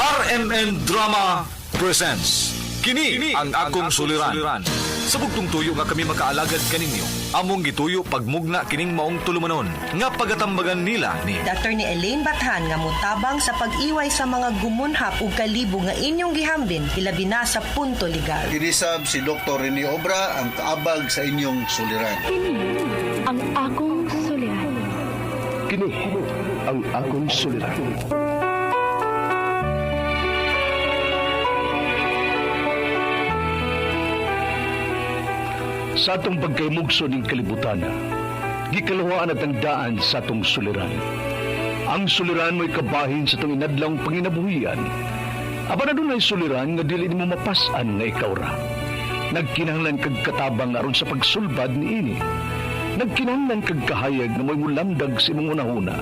RMN Drama presents Kini ang akong suliran. Sa bugtong tuyo nga kami makaalagad kaninyo, among gituyo pagmugna kining maong tulumanon nga pagatambagan nila ni Attorney Elaine Bathan nga motabang sa pag-iway sa mga gumunhap ug kalibo nga inyong gihambin hilabi na sa punto legal. Kinisab si Dr. Rene Obra ang kaabag sa inyong suliran. Kini ang akong suliran. Kini ang akong suliran. Sa atong pagkaymugso ning kalibutan, gikaluhaan at ang daan sa atong suliran. Ang suliran mo'y kabahin sa atong inadlawng panginabuhian. Apan adunay suliran nga dili nimo mapas-an nga ikaw ra. Nagkinahanglan kag katabang aron sa pagsulbad niini. Nagkinahanglan kag kahayag nga mo'y mulamdag sa imong hunahuna.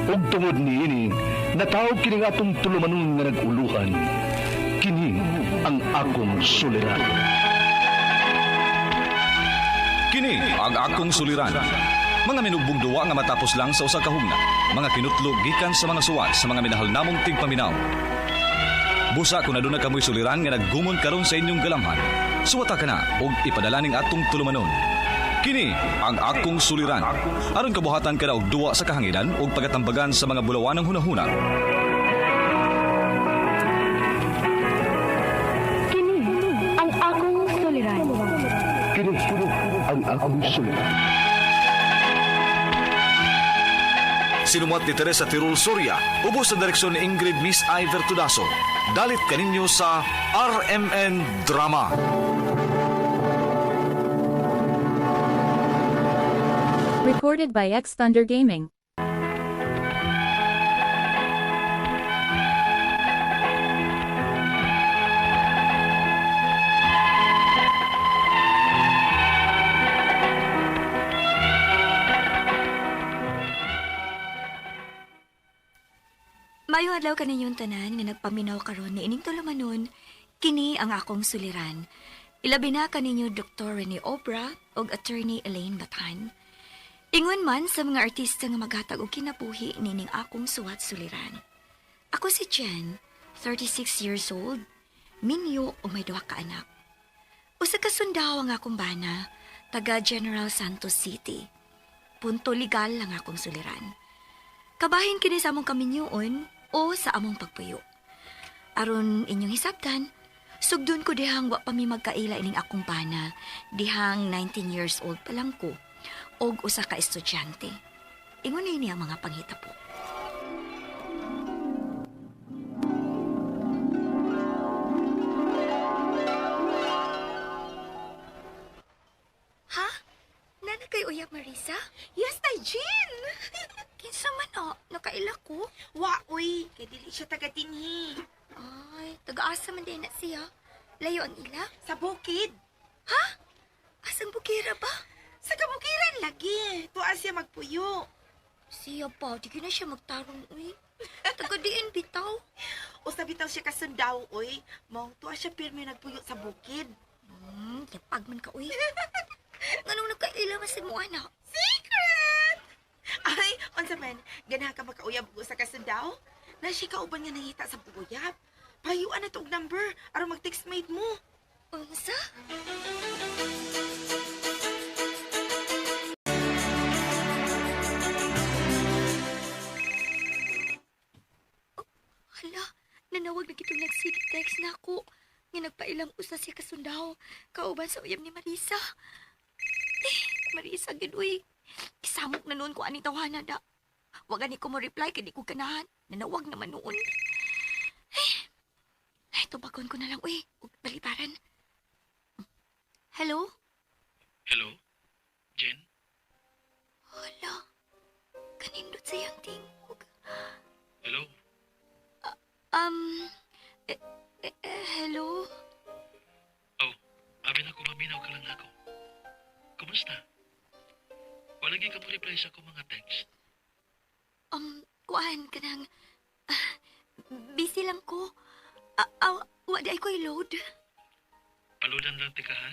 Ug tungod niini, natawag kini nga atong tulumanon nga nag-uluhan. Kini ang akong suliran. Kini ang akong suliran. Mga minugbong duwa nga matapos lang sa usa ka hugna. Mga kinutlo gikan sa mga suwat sa mga minahal namong tigpaminaw. Busa kung aduna kamoy suliran nga naggumon karon sa inyong galamhan. Suwata ka na og ipadala ning atong tulumanon. Kini ang akong suliran. Aron kabuhatan ka na og duwa sa kahanginan ug pagatambagan sa mga bulawanang hunahuna. Kini ang akong suliran. Kini ang akong suliran. Sinumuat ni Teresa Tirul Soria, ubos sa direksyon ni Ingrid Miss Iver Tudaso. Dalit kaninyo sa RMN Drama. Recorded by X Thunder Gaming. Maayong adlaw kaninyong tanan nga nagpaminaw karon ni ining tulumanon, kini ang akong suliran. Ilabi na kaninyo Dr. Rene Obra ug Attorney Elaine Batan. Ingon man sa mga artista nga maghatag og kinabuhi nining akong suwat suliran. Ako si Jen, 36 years old, minyo o may duha ka anak. Usa ka sundao ang akong bana, taga General Santos City. Punto legal lang akong suliran. Kabahin kini sa among kaminyoon o sa among pagpuyo. Aron inyong hisabtan, sugdon ko dihang wa pa mi magkaila ining akong bana, dihang 19 years old pa lang ko, og usa ka estudyante. Ingon ni ang mga panghitabo. Ha? Nana kay uyab Marisa? Yes, tay Jean! Kinsa man o, nakaila ko. Wa, uy, kay dili siya taga dinhi. Ay, taga-asa man din na siya. Layo ang ila. Sa bukid. Asang bukira ba? Sa kabukiran lagi. Tuwa siya magpuyo. Siya pa, di na siya magtarong, uy. Taga-diin bitaw. Usa bitaw siya kasundaw, uy. Mong tuwa siya pirmi nagpuyo sa bukid. Yapag man ka, uy. Nganong nagkaila man sa mo, anak? Secret! Ay, unsa man, ganahan ka makauyab og usa ka sundaw? Na siya kauban nga nangita sa buguyab. Payuan na to og number aron mag-text mate mo. Unsa? Oh, hala, nanawag na kitong nagsige text na ako. Nga nagpailang usa siya kasundaw. Kauban sa uyab ni Marisa. Eh, Marisa, gid uy. Kisamok na noon ko aning tawanan da. Wag ani ko mo reply kay di ko ganahan. Nanawag naman noon. Eh, ay, tubagon ko na lang, uy. Ug balibaran. Hello? Hello? Jen? Hala. Kanindot sa iyang tingog. Hello? Um, eh, eh, eh, hello? Oh, abi na ko maminaw ka lang ako. Kumusta? Wala gyud ka mo reply sa akong mga text. Kuan ka nang... ah, busy lang ko. Wa di ay ko'y load. Paludan lang tika ha?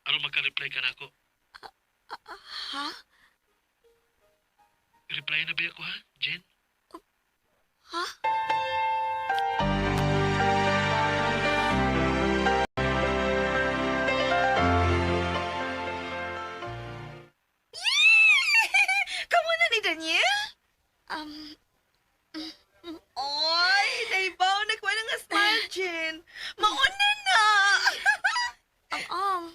Aron maka-reply ka na ako. Ha? Reply na ba ako ha, Jen? Ha? Um, Oy, naibaw na ko nga smile, Jen. Mauna na. Ang ang.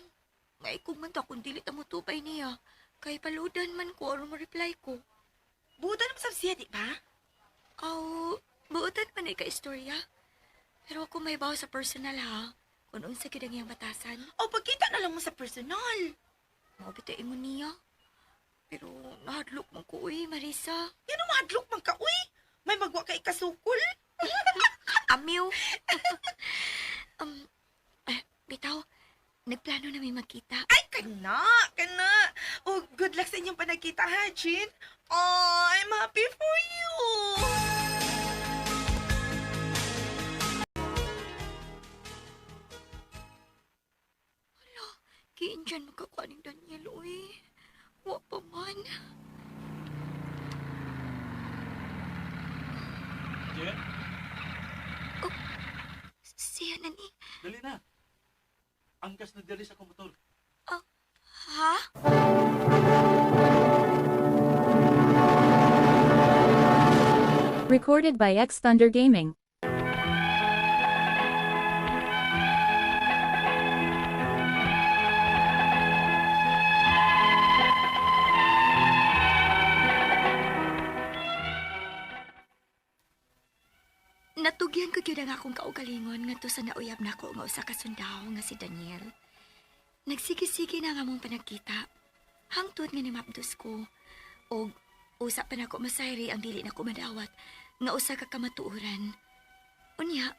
Ngay kung man ta kung dili ta motubay niya. Kay paludan man ko aron mo-reply ko. Buta naman sa siya, di ba? Aw, buotan man ay ka-istorya. Pero ako may bawo sa personal ha. Kung unsa gyud ang iyang batasan. O, pagkita na lang mo sa personal. Mao bitaw ingon niya. Pero nahadlok man ko uy, Marisa. Yan ang mahadlok man ka, uy. May magwa ka ikasukol. Amiw. um, eh, bitaw, nagplano na may magkita. Ay, kana, kana. Oh, good luck sa inyong panagkita, ha, Jean? Oh, I'm happy for you. Kiin dyan magkakuha ni Daniel, uy. Wa pa man. Jen, Oh, siya na ni. dali na. Angkas na dali sa akong motor. Ha? Recorded by X Thunder Gaming. Natugyan ko gyud ang akong kaugalingon ngadto sa nauyab nako nga usa ka sundao nga si Daniel. Nagsige-sige na nga mong panagkita. Hangtod nga nimapdos ko. Og usa pa nako masayri ang dili nako madawat nga usa ka kamatuoran. Unya,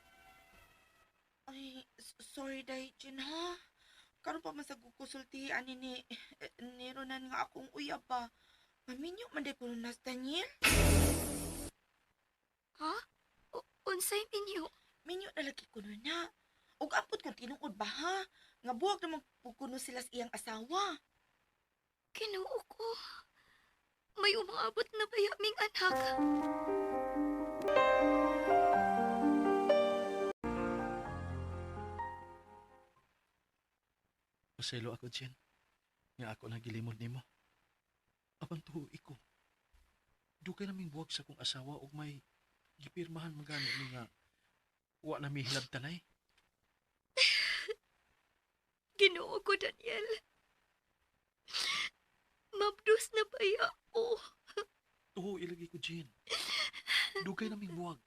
Ay, sorry, day, Jean, ha? Karon pa man sa gukusulti, ani ni, eh, nironan nga akong uyab ba? Maminyo man day kuno nas, Daniel. ha? Unsay minyo? Minyo na lagi kuno na. Ug ampot kung tinuod ba, ha? Nga buwag naman po kuno sila sa iyang asawa. Kinuo ko. May umaabot na ba aming anak? Paselo ako, Jen. Nga ako nagilimod nimo. Apan tuo ko. Dugay naming buwag sa akong asawa ug may gipirmahan magani ni nga wa na mi hilabtanay. Ginoo ko, Daniel. Mabdos na baya ko. Tuo ilagi ko, Jen. Dugay naming buwag.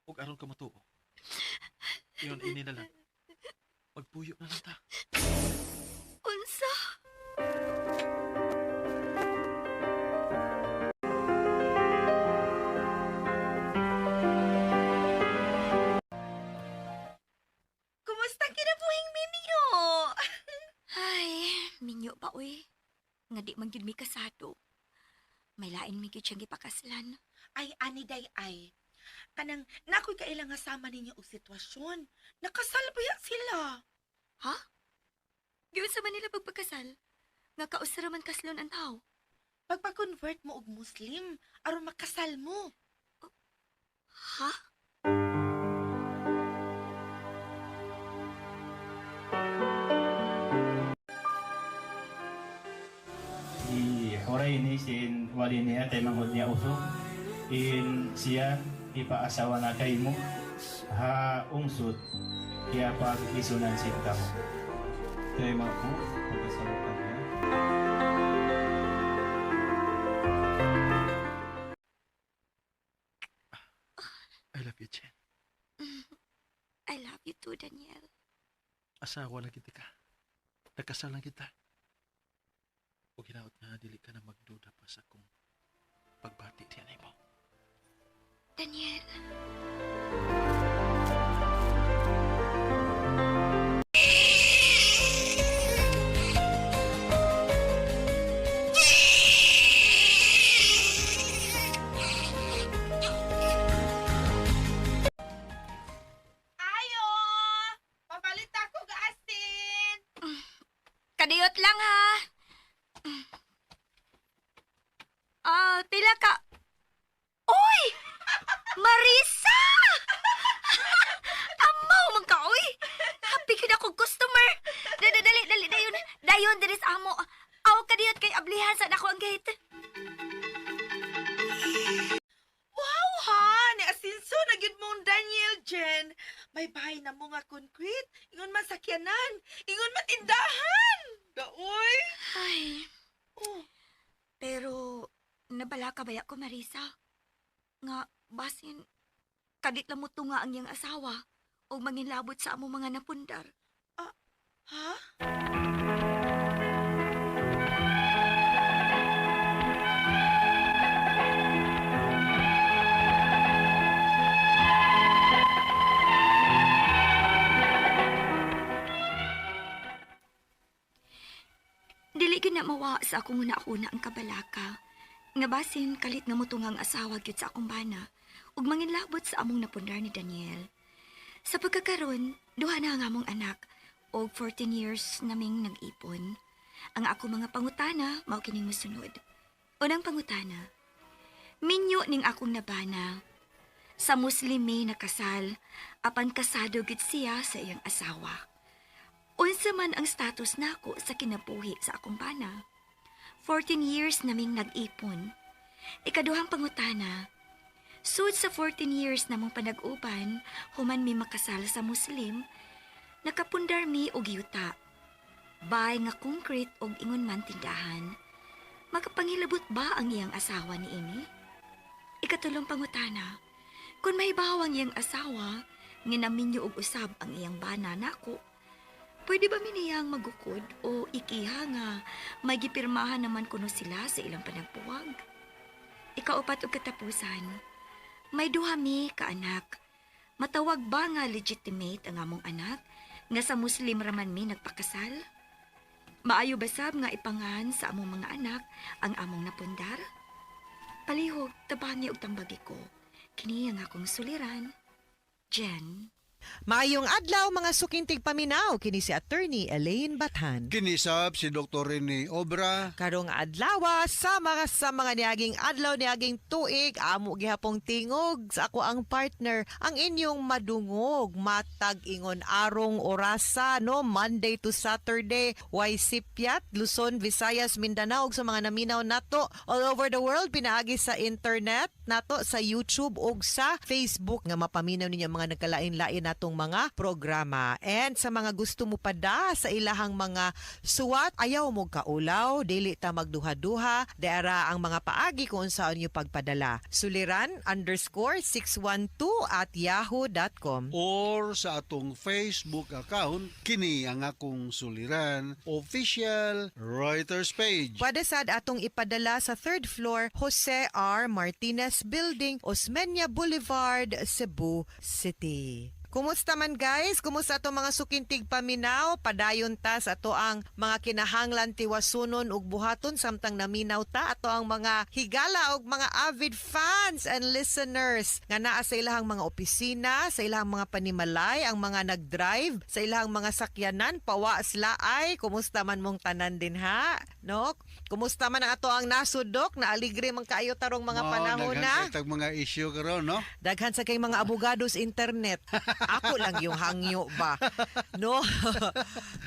Ug aron ka matuo. Iyon ini na lang. Magpuyo na lang ta. Unsa? Kumusta kinabuhing minyo? Ay, minyo ba uy? Nga di man gyud mi kasado. May lain mi gyud siyang gipakaslan. Ay, ani day ay. Kanang nakoy kailang nga sama ninyo og sitwasyon. Nakasal ba ya sila? Ha? Giun sa Manila pagpakasal. Nga kausara man kaslon ang tao. Pagpa-convert mo og Muslim, aron makasal mo. Ha? I horay ni sin wali niya kay manghod niya usok in siya ipaasawa na kay mo ha ungsod iya pag isunan sin kamo. Kay mako, pag-asawa ka niya. I love you, Jen. I love you too, Daniel. Asawa na kita ka. Nakasal na kita. O ginaot nga, dili ka na magduda pa sa akong pagbati diyan ay mo. Daniel. Ayo! Papalit ako ga asin. Kadiyot lang ha. Ah, pila ka. Uy! Marisa! Amaw man ka, uy! Happy gyud ako customer. Dali, dali, dali, dayon. Dayon diri sa amo. Aw kadiyot kay ablihan sa nako ang gate. bahay na mo nga concrete, ingon man sakyanan, ingon man tindahan. Daoy. Ay, Oh, pero nabala ka baya ko, Marisa? Nga, basin, kadit lang mo tunga ang iyang asawa o manginlabot sa among mga napundar. Ha? Dili gyud na mawa sa akong una-una ang kabalaka. Nga basin kalit nga mutungang asawa gyud sa akong bana ug manginlabot sa among napundar ni Daniel. Sa pagkakaron, duha na ang among anak og 14 years naming nag-ipon. Ang ako mga pangutana mao kining mosunod. Unang pangutana. Minyo ning akong nabana. Sa Muslimi nakasal, apan kasado gyud siya sa iyang asawa. Unsa man ang status nako sa kinabuhi sa akong bana. 14 years naming nag-ipon. Ikaduhang pangutana. Sud sa 14 years namong panag-uban, human mi makasal sa Muslim, nakapundar mi og yuta. Bay nga concrete og ingon man tindahan. Makapanghilabot ba ang iyang asawa ni ini? Ikatulong pangutana. Kung mahibaw ang iyang asawa, nga naminyo og usab ang iyang bana nako, pwede ba miniyang magukod o ikiha nga may gipirmahan naman kuno sila sa ilang panagpuwag? Ikaupat og katapusan, may duha mi ka anak. Matawag ba nga legitimate ang among anak nga sa Muslim raman mi nagpakasal? Maayo ba sab nga ipangan sa among mga anak ang among napundar? Palihog, tabangi og tambagi ko. Kini ang akong suliran. Jen. Maayong adlaw mga sukintig paminaw kini si Attorney Elaine Bathan. Kinisab si Dr. Rene Obra. Karong adlaw sa mga niaging adlaw niaging tuig amo gihapong tingog sa ako ang partner ang inyong madungog matag ingon arong orasa, no, Monday to Saturday, way sipyat Luzon, Visayas, Mindanao ug sa mga naminaw nato all over the world pinaagi sa internet nato sa YouTube ug sa Facebook nga mapaminaw ninyo ang mga nagkalain-lain natong mga programa. And sa mga gusto mo pada sa ilahang mga suwat, ayaw mo kaulaw, dili ta magduha-duha, dara ang mga paagi kung unsaon niyo pagpadala. Suliran_612@yahoo.com. Or sa atong Facebook account, kini ang akong suliran official writers page. Pwede sad atong ipadala sa third floor, Jose R. Martinez Building, Osmeña Boulevard, Cebu City. Kumusta man guys? Kumusta atong mga sukintig paminaw? Padayon ta sa ato ang mga kinahanglan tiwasunon ug buhaton samtang naminaw ta ato ang mga higala ug mga avid fans and listeners nga naa sa ilahang mga opisina, sa ilahang mga panimalay, ang mga nagdrive, sa ilahang mga sakyanan, pawa sila ay kumusta man mong tanan din ha? No? Kumusta man ang ato ang nasudok na aligre man kaayo tarong mga Mao, panahon daghan na? kay tag mga issue karon, no? Daghan sa kay mga abogado sa internet. Ako lang yung hangyo ba. No?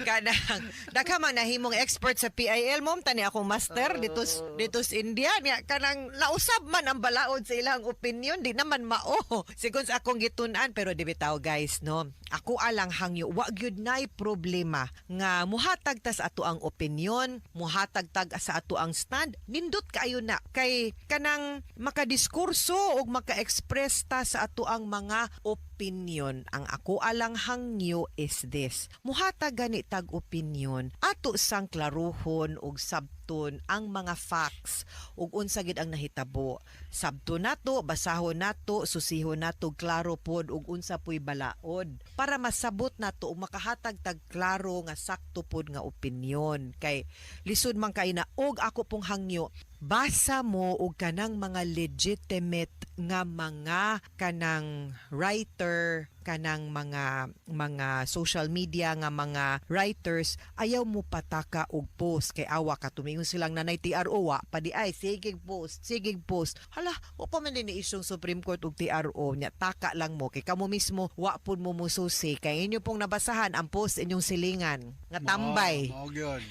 Kanang daghan man nahimong expert sa PIL mom tani akong master dito dito sa India niya kanang nausab man ang balaod sa ilang opinion di naman mao. Sigon sa akong gitun-an pero di bitaw guys, no. Ako alang hangyo wa gyud nay problema nga muhatag tas ato ang opinion, muhatag tag sa ato ang stand, nindot kaayo na kay kanang makadiskurso ug maka-express ta sa ato ang mga opinion. Ang ako alang hangyo is this. Muhatag gani tag opinion ato sang klaruhon ug sabton ang mga facts ug unsa gid ang nahitabo. Sabto nato, basahon nato, susihon nato klaro pod ug unsa puy balaod para masabot nato ug makahatag tag klaro nga sakto pod nga opinion. Kay lisod man kay na og ako pong hangyo basa mo og kanang mga legitimate nga mga kanang writer, kanang mga social media nga mga writers, ayaw mo pataka og post kay awa ka tumingon silang nanay TRO wa pa di ay sige post, sige post, hala wa pa man din ni isyong Supreme Court og TRO nya, taka lang mo kay kamo mismo wa pud mo mususi kay inyo pong nabasahan ang post inyong silingan nga tambay. Mao, mao gyud.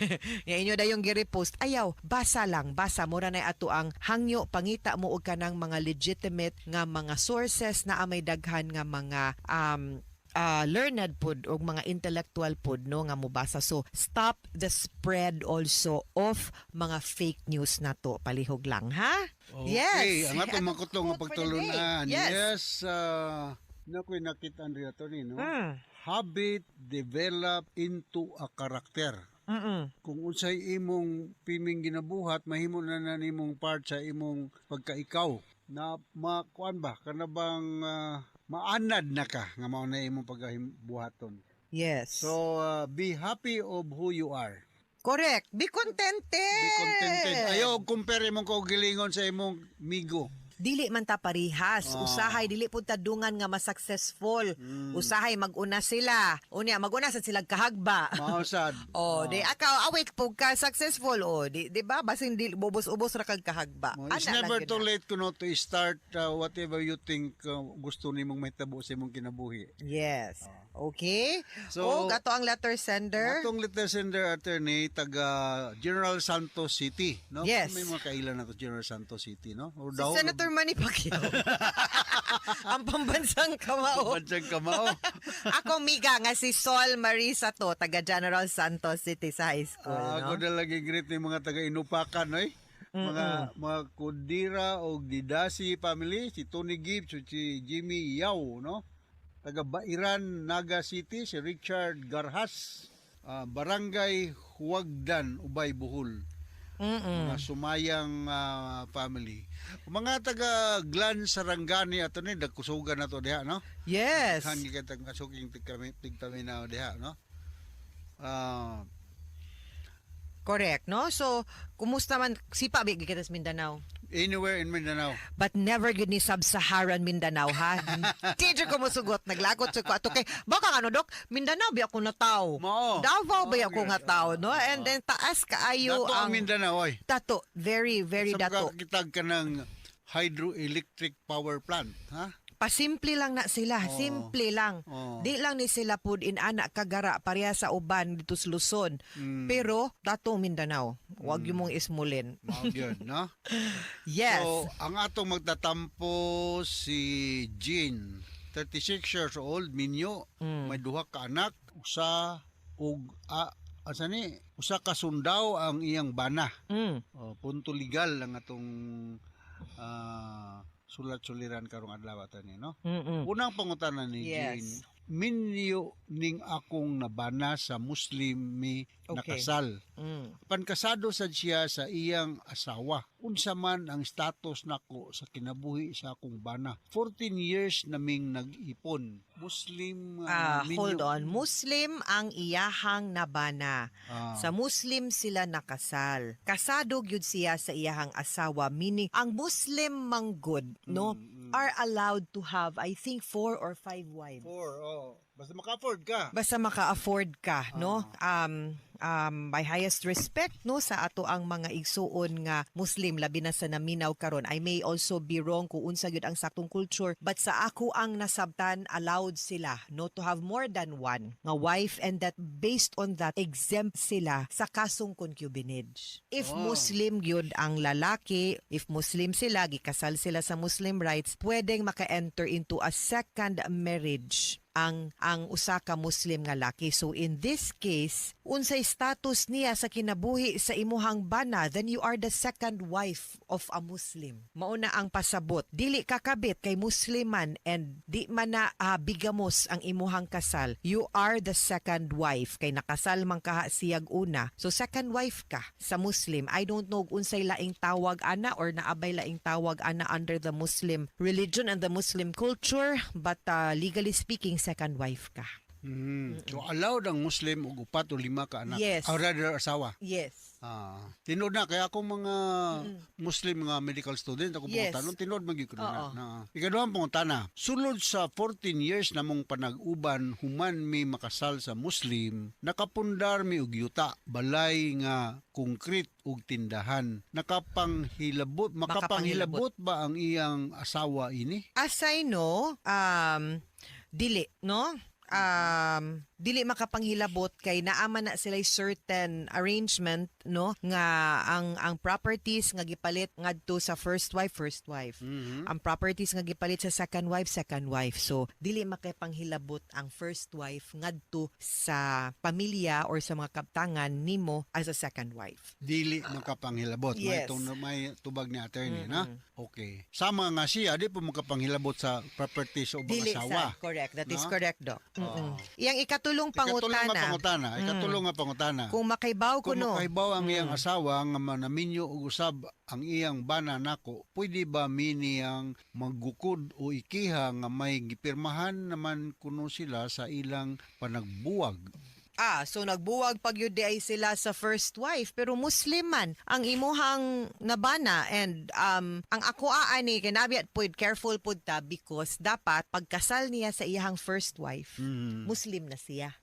Nga inyo dayong gi-repost, ayaw, basa lang, basa mura na ato ang hangyo, pangita mo og kanang mga legitimate nga mga sources na amay daghan nga mga learned pod og mga intellectual pod, no, nga mobasa. So stop the spread also of mga fake news nato, palihog lang, ha. Okay, Yes. ang atong makutlo nga Quote for the day. pagtulunan. Yes. Yes, na ko'y nakita, Andrea Tony, no? Habit develop into a character. Kung unsay imong piming ginabuhat, mahimo na na nimong part sa imong pagkaikaw. Na makuan ba kana bang maanad na ka nga mao na imong pagkabuhaton. So be happy of who you are. Correct. Be contented. Be contented. Ayaw og compare imong kaugalingon sa imong migo. Dili man ta parihas. Usahay dili pud ta dungan nga mas successful. Usahay maguna sila. Unya maguna sad sila kahagba. Mao sad. Oh, di akaw awit pug ka successful, oh, di ba? Basin di ubos-ubos ra kag kahagba. Mo, it's Ana lang never yun too na. late kuno to start whatever you think gusto nimong mahitabo sa imong kinabuhi. Yes. Okay. So, Oh, gato ang letter sender. Atong letter sender, attorney, taga General Santos City, no? Yes. May mga kailan na to General Santos City, no? Or Si daw Senator Manny Pacquiao. Ang pambansang kamao. Pambansang kamao. Ako miga nga si Sol Marisa to, taga General Santos City sa high school, Ako no? na lagi greet ni mga taga Inupakan, oy. Mga Kudira og Didasi family, si Tony Gibbs ug si Jimmy Yao, no? Taga Bairan, Naga City, si Richard Garhas, Barangay Huwagdan, Ubay, Bohol. Mga Sumayang family. Mga taga Glan Sarangani ato ni nagkusugan na to diha, no? Yes. Daghan gyud kay kasuking tigpaminaw diha, no? Correct, no? So, kumusta man sipa bi kita sa Mindanao? Anywhere in Mindanao. But never gud ni Sub-Saharan Mindanao, ha? Di jud ko mosugot, naglagot jud ko ato kay baka ano, dok, Mindanao bi ako nataw. Mao. Davao bi ako nga tao, no? And then taas kaayo Dato ang ang Mindanao oy. Dato, very very Sa dato. makakitag ka ng hydroelectric power plant, ha? Pasimple lang na sila, simple lang. Oo. Di lang ni sila pud inana kagara pareha sa uban dito sa Luzon. Pero dato Mindanao, wag yung mong ismulin. Mao gyud, no? Yes. So, ang atong magtatampo si Jean, 36 years old, minyo, may duha ka anak, usa og asa ni? Usa ka sundao ang iyang bana. Oh, punto legal ang atong sulat-suliran karong adlaw ato ni, no? Unang pangutana ni Jean, minyo ning akong nabana sa Muslim mi nakasal. Pankasado sad siya sa iyang asawa. Unsa man ang status nako sa kinabuhi sa akong bana. 14 years naming nag-ipon. Muslim minyo. Hold on. Muslim ang iyahang nabana. Sa Muslim sila nakasal. Kasado gyud siya sa iyahang asawa, meaning ang Muslim manggod, no, are allowed to have, I think, four or five wives. Four, oh. Basta maka-afford ka. Basta maka-afford ka, no? My highest respect, no, sa ato ang mga igsuon nga Muslim, labi na sa naminaw karon. I may also be wrong kung unsa gyud ang saktong culture, but sa ako ang nasabtan, allowed sila, no, to have more than one nga wife, and that based on that exempt sila sa kasong concubinage. If Muslim gyud ang lalaki, if Muslim sila, gikasal sila sa Muslim rites, pwedeng maka-enter into a second marriage ang usa ka Muslim nga laki. So in this case, unsay status niya sa kinabuhi sa imuhang bana, then you are the second wife of a Muslim. Mauna ang pasabot. Dili ka kabit kay Musliman and di man na bigamos ang imuhang kasal. You are the second wife kay nakasal man kaha siyag una. So second wife ka sa Muslim. I don't know kung unsay laing tawag ana or naabay laing tawag ana under the Muslim religion and the Muslim culture, but legally speaking, second wife ka. So allowed ang Muslim og upat o lima ka anak. Yes. Or rather asawa. Yes. Tinuod na kaya akong mga Muslim nga medical student ako pangutana, tinuod man gyud ko na. Na. Ikaduhang pangutana, sulod sa 14 years namong panag-uban human mi makasal sa Muslim, nakapundar mi og yuta, balay nga konkret ug tindahan. Nakapanghilabot, makapanghilabot ba ang iyang asawa ini? As I know, dili, no? Dili makapanghilabot kay naa man na sila certain arrangement, no, nga ang properties nga gipalit ngadto sa first wife, first wife. Ang properties nga gipalit sa second wife, second wife. So dili makapanghilabot ang first wife ngadto sa pamilya or sa mga kaptangan nimo as a second wife. Dili makapanghilabot. May Yes. may tubag ni attorney, na? Okay. Sama nga siya, di po makapanghilabot sa property sa ubang Dili asawa. sa correct. That is No? correct, Doc. Iyang ikatulong Ikatulong nga pangutana. pangutana, ikatulong nga pangutana. Kung makaibaw Kung kuno. makaibaw ang iyang asawa nga manaminyo og usab ang iyang bana nako, pwede ba mi niyang maggukod o ikiha nga may gipirmahan naman kuno sila sa ilang panagbuwag? Ah, so nagbuwag pag yun di ay sila sa first wife, pero Muslim man ang imuhang nabana, and ang ako ani kinabiat pod, careful pod ta, because dapat pagkasal niya sa iyahang first wife, Muslim na siya.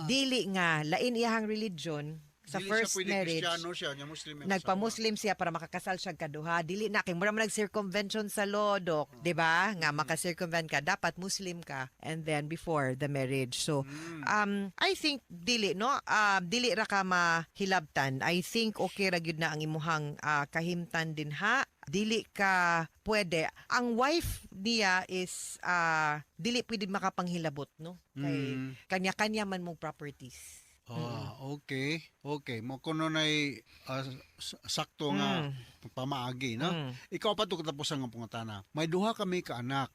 Dili nga lain iyahang religion sa Dili first siya pwede marriage. Kristiyano siya, nya Muslim ang asawa. Nagpa-Muslim siya para makakasal siya kaduha. Dili na kay mura man nag-circumvention sa law, Dok, 'di ba? Nga maka-circumvent ka, dapat Muslim ka and then before the marriage. So I think dili, no, dili ra ka mahilabtan. I think okay ra gyud na ang imuhang kahimtan din ha. Dili ka pwede. Ang wife niya is dili pwede makapanghilabot, no? Kay kanya-kanya man mong properties. Ah, okay. Okay. Mo kuno nay sakto nga pamaagi, no? Ikaw pa to katapusan nga pangutana. May duha kami ka anak.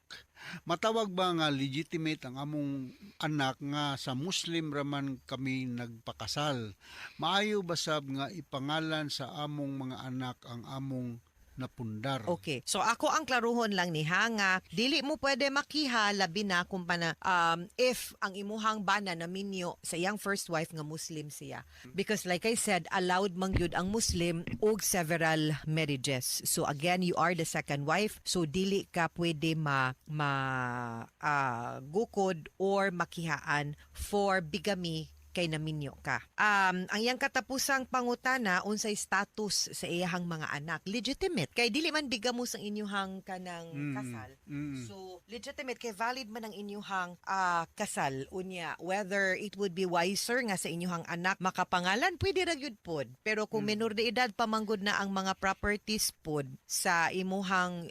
Matawag ba nga legitimate ang among anak nga sa Muslim raman kami nagpakasal? Maayo ba sab nga ipangalan sa among mga anak ang among napundar? Okay. So ako ang klaruhon lang ni nga dili mo pwede makiha, labi na kung pana if ang imuhang bana na minyo sa iyang first wife nga Muslim siya. Because like I said, allowed man gyud ang Muslim og several marriages. So again, you are the second wife. So dili ka pwede ma, ma gukod or makihaan for bigamy kay naminyo ka. Ang iyang katapusang pangutana, unsay status sa iyahang mga anak? Legitimate. Kay dili man bigamos ang inyuhang kanang kasal. So legitimate kay valid man ang inyuhang kasal. Unya, whether it would be wiser nga sa inyuhang anak makapangalan, pwede ra gyud pod. Pero kung menor de edad pamanggod na ang mga properties pod sa imuhang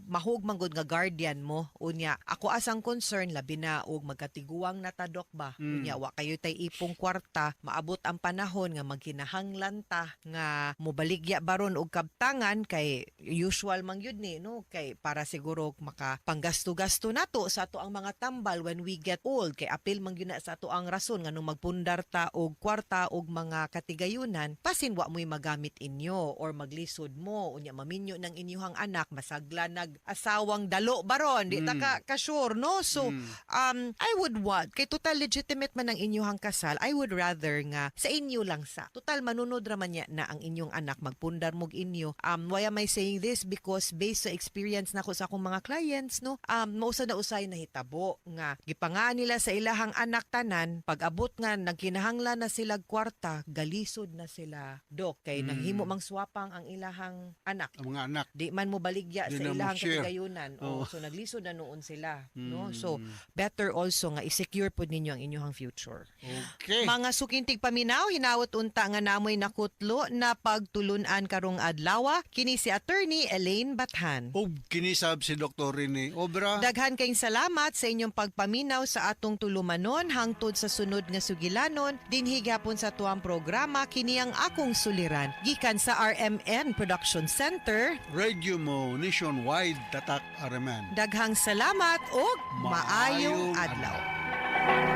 mahug manggod nga guardian mo. Unya, ako asang concern labi na og magkatiguang natadok ba. Unya, wa kayo tay ipong kwarta, maabot ang panahon nga magkinahanglan ta nga mobaligya baron og kabtangan, kay usual man gyud ni, no, kay para siguro maka panggasto-gasto nato sa ato ang mga tambal when we get old, kay apil man gyud na sa ato ang rason nga nung magpundar ta og kwarta og mga katigayunan, pasin wa mo'y magamit inyo or maglisod mo. Unya maminyo ng inyuhang anak, masagla nag asawang dalo baron, di ta ka sure, no? So I would want, kay total legitimate man ang inyuhang kasal, I would rather nga sa inyo lang sa. Total manunod ra man niya na ang inyong anak, magpundar mog inyo. Why am I saying this? Because based sa experience nako sa akong mga clients, no, mausa na usay nahitabo nga gipangaan nila sa ilahang anak tanan, pag abot nga nagkinahanglan na sila kwarta, galisod na sila, Dok, kay naghimo mang swapang ang ilahang anak. Ang mga anak. Di man mo baligya Di sa na mo ilahang share. katigayunan. Oo. Oh, so naglisod na noon sila, no? So better also nga i-secure pod ninyo ang inyong future. Okay. Mga sukintig paminaw, hinawot unta nga namoy nakutlo na pagtulunan karong adlaw. Kini si Attorney Elaine Bathan. Ug kinisab si Dr. Rene Obra. Daghan kayong salamat sa inyong pagpaminaw sa atong tulumanon hangtod sa sunod nga sugilanon dinhi gihapon sa tuang programa, kini ang akong suliran, gikan sa RMN Production Center. Radio Mo Nationwide, Tatak RMN. Daghang salamat ug maayong Maayong adlaw. Adlaw.